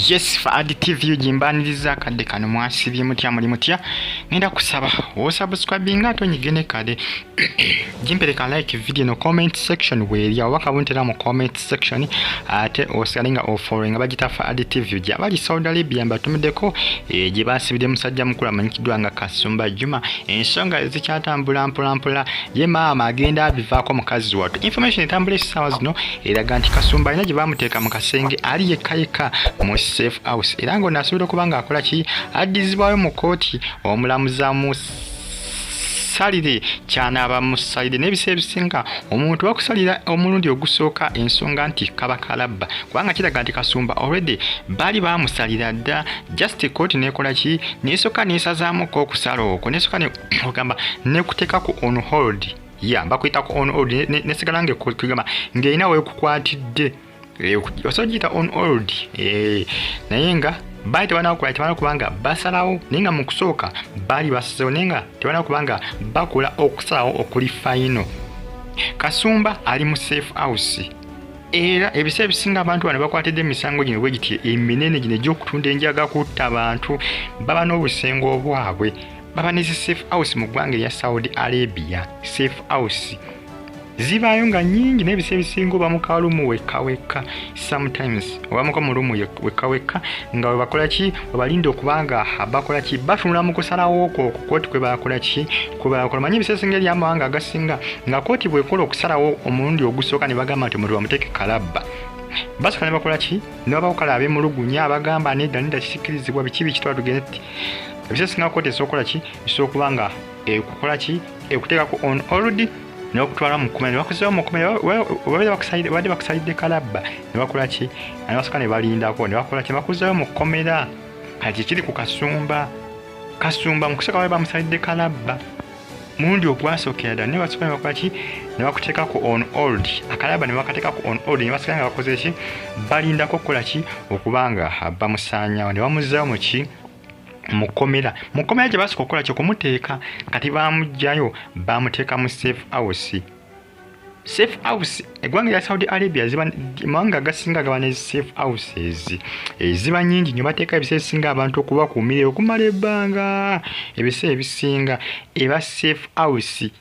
Yes, Fuad TV gimbaniriza akadde kano. Mwasibye mutya? Muli mutya? Ngenda kusaba osubscribinga ate onyige ne kade gimpereka like video no comment section weeri awo bakabuntera mu comment section, ate osigale nga ofollowinga. Bagita Fuad TV. Gye abali Saudi Arabia mbatumiddeko gye basibidde musajja mukulu amanyikiddwa nga Kasumba Juma. Ensonga zikyatambula mpolampola, ye maama agenda abivaako mukazi wattu. Information etambula essaawa zino eraga nti Kasumba alina gye bamuteeka mu kasenge, ali yekka yekka mu safe house, era ng'ono asobola okuba ng'akola ki, addizibwayo mu kooti, omulamuzi amusalire kyanaaba musalire. N'ebiseera ebisinga omuntu bakusalira omulundi ogusooka ensonga nti kaba kalabba, kubanga kiraga nti Kasumba already baali bamusalira dda, just kooti nekola ki, nesooka nesazaamuko okusala okwo, nesooka ogamba nekuteeka ku on hold ya bakuyita ku on hold, nesigala nga kugamba ng'erina weekukwatidde, osobola giyita on hold, naye nga baali tebanakola, tebana kubanga basalawo, naye nga mu kusooka baali basazewo, naye nga tebana kubanga bakola okusalawo okuli final. Kasumba ali mu safe house, era ebiseera ebisinga abantu bano bakwatidde emisango gino bwe giti eminene gino egy'okutunda enjaga, kutta abantu, baba n'obusengo obwabwe, baba ne zi safe house mu ggwanga erya Saudi Arabia. Safe house zibaayo nga nnyingi, n'ebiseera ebisinga oba mu kalumu wekka wekka, sometimes obamuko mu lumu wekka wekka, nga we bakola ki, webalinda okubanga bakola ki, batunula mu kusalawo okwo okwo kooti kwe bakola ki, kwe bakola. Manyi ebiseera ebisinga eri amawanga agasinga nga kooti bwekola okusalawo omulundi ogusooka ne bagamba nti omuntu bamuteeke kalabba, basooka ne bakola ki, ne babawo kale ab'emulugunya abagamba nedda nedda, kisikkirizibwa, biki biki, twala tugende. Ebiseera ebisinga kooti esobola okukola ki, esobola okuba nga ekukola ki, ekuteekako on hold n'okutwala mu kkomera, ne bakuzzaayo mu kkomera. Badde bakusalidde kalabba, ne bakola ki, ne basooka ne balindako, ne bakola ki, ne bakuzzaayo mu kkomera. Kati kiri ku Kasumba. Kasumba mu kusooka baali bamusalidde kalabba mulundi ogwasookera ddala, naye basooka ne bakola ki, ne bakuteeka ku on hold, akalabba ne bakateeka ku on hold, ne basigala nga bakoze ki, balindako okukola ki, okuba nga bamusaanyaawo, ne bamuzzaayo mu ki, mu kkomera. Mu kkomera gye basooka okukola ki, okumuteeka. Kati bamuggyayo, bamuteeka mu safe house. Safe house eggwanga erya Saudi Arabia ziba, mawanga agasinga gaba ne safe houses eziba nnyingi nnyo. Bateeka ebiseera ebisinga abantu okubakuumira okumala ebbanga. Ebiseera ebisinga eba safe house,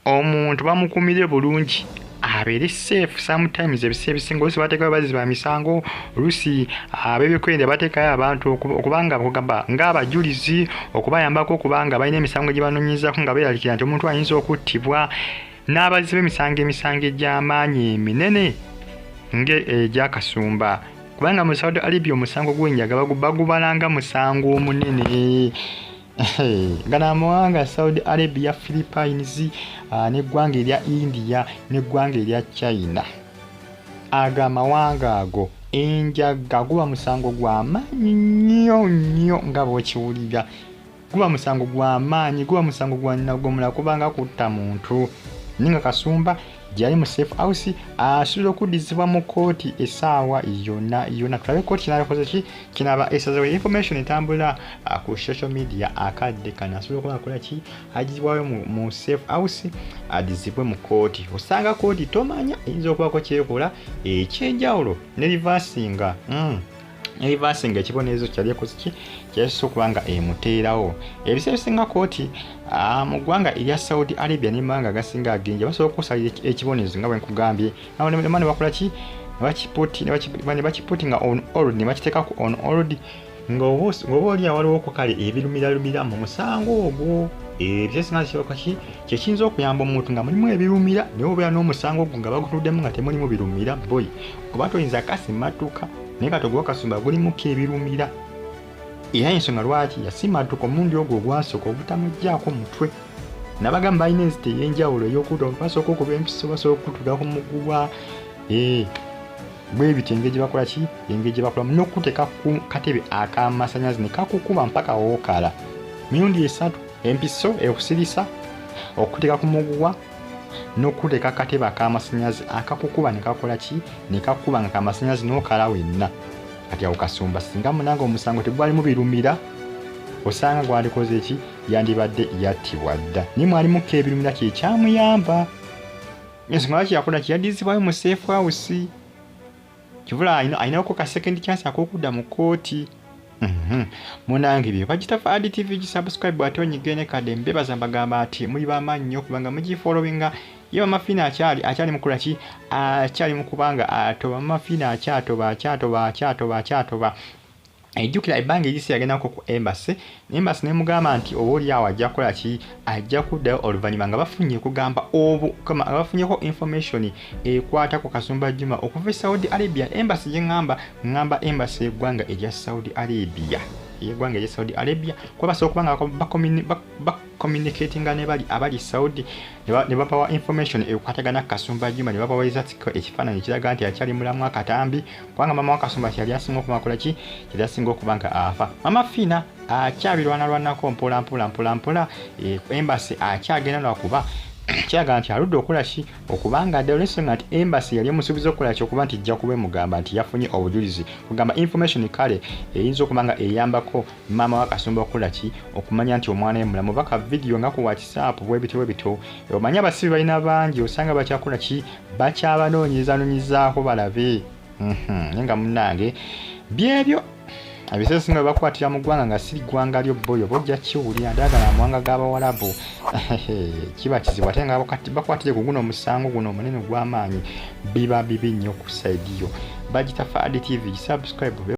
omuntu bamukuumire bulungi abeere safe. Sometimes ebiseera ebisinga oluusi bateekayo bazzi ba misango, oluusi ab'ebyokwerinda bateekayo abantu okubanga kugamba ng'abajulizi, okubayambako okubanga balina emisango gye banoonyezaako, nga beeralikira nti omuntu ayinza okuttibwa, n'abazzi b'emisango, emisango egy'amaanyi eminene ng'egyakasumba, kubanga mu Saudi Arabia omusango gw'enjaga bagubalanga musango omunene. Gano amawanga Saudi Arabia, Philippines, n'eggwanga erya India n'eggwanga erya China, ago amawanga ago enjaga guba musango gw'amaanyi nnyo nnyo, nga bw'okiwulira guba musango gw'amaanyi, guba musango gwa nnaggomola, kubanga kutta muntu. Naye nga Kasumba gyali mu safe house, asuubira okuddizibwa mu kkooti essaawa yonna yonna. Tulabe kkooti kinaakoze ki, kinaaba esazeewo. Information etambula ku social media akadde kano, asobola okuba akola ki, aggyibwayo mu safe house, addizibwe mu kkooti. Osanga kkooti tomanya eyinza okubaako kyekola ekyenjawulo ne reversinga ekibonerezo kyali ekoze ki, kyasoose okuba nga emuteerawo. Ebiseera ebisinga kkooti mu ggwanga erya Saudi Arabia n'emawanga agasinga agenja basobola okusalira ekibonerezo nga bwe nkugambye, ne bakola ki, ne bakiputinga on hold, ne bakiteeka ku on hold, ng'oba oli waliwo ko kale ebirumiralumira mu musango ogwo. Ebiseera kisoboka ki kyekiyinza okuyamba omuntu nga mulimu ebirumira, naye obeera n'omusango ogwo nga bagutuddemu nga temulimu birumira, boy, oba toyinza kasimatuka. Naye kati ogwa Kasumba gulimuko ebirumira, era ensonga lwaki yasimatuka omulundi ogwo ogwasooka obutamuggyaako mutwe. Nabagamba balina enzita ey'enjawulo ey'okutta, basooka okuba empiso, basooka okutula ku muguwa, bwe bityo engeri gye bakola ki, engeri gye bakolamu n'okuteeka ku katebe ak'amasannyalaze ne kakukuba mpaka wookala mirundi esatu: empiso ekusirisa, okuteeka ku muguwa, n'okuteeka akatebe ak'amasannyalaze akakukuba ne kakola ki, ne kakuba nga kamasannyalaze n'okala wenna. Kati awo Kasumba singa munange omusango tegwalimu birumira, osanga gwalikoze ki, yandibadde yattibwa dda, naye mwalimuko ebirumira kyekyamuyamba. Ensonga lwaki yakola ki, yaddizibwayo mu safe house. Kivula alinako ka second chance ak'okudda mu kkooti. Munange bye bagita Fuad TV, gisubscribe ate onyige ne kadde. Mbebaza, mbagamba nti muli bamaanyi nnyo kubanga mugifollowinga. Ye Mama Fiina akyali mukola ki? Akyali mu kubanga atoba. Mama Fiina akyatoba, akyatoba, akyatoba, akyatoba. Ejjukira ebbanga erisi yagendako ku embassy, embassy nemugamba nti oba oli awo ajja kukola ki, ajja kuddayo oluvannyuma nga bafunye kugamba obu nga bafunyeko information ekwata ku Kasumba Juma okuva e Saudi Arabia. Embassy gye ŋŋamba, ŋŋamba embassy y'eggwanga erya Saudi Arabia, ey'eggwanga erya Saudi Arabia, kuba basobola okuba nga bacommunicatinga ne bali abali Saudi ne babawa information ekwatagana ku Kasumba Juma, ne babaweereza ekifaananyi ekiraga nti akyali mulamu, akatambi, kubanga mama wa Kasumba kyali asinga okuba akola ki, kyali asinga okuba nga afa. Mama Fiina akyabirwanalwanako mpola mpola mpola mpola. Embassy akyagenda lwakuba kiraga nti aludde okukola ki, okubanga ddala olwensonga nti embassy yali emusuubiza okukola ki, okuba nti ejja kuba emugamba nti yafunye obujulizi, kugamba information kale eyinza okuba nga eyambako maama wa Kasumba okukola ki, okumanya nti omwana we mulamu, baka vidiyo nga ku WhatsApp bwebityo bwebityo. Omanyi abasibe balina bangi, osanga bakyakola ki, bakyabanoonyezanoonyezaako balabe. Naye nga munnange byebyo ebiseera singa bakwatira mu ggwanga nga si ggwanga lyo boyo bojja kiwulira ndagala amawanga g'abawalabu kiba kizibu, ate nga bakwatire ku guno omusango guno omunene ogw'amaanyi, biba bibi nnyo ku side yo. Bagita Fuad TV, subscribe.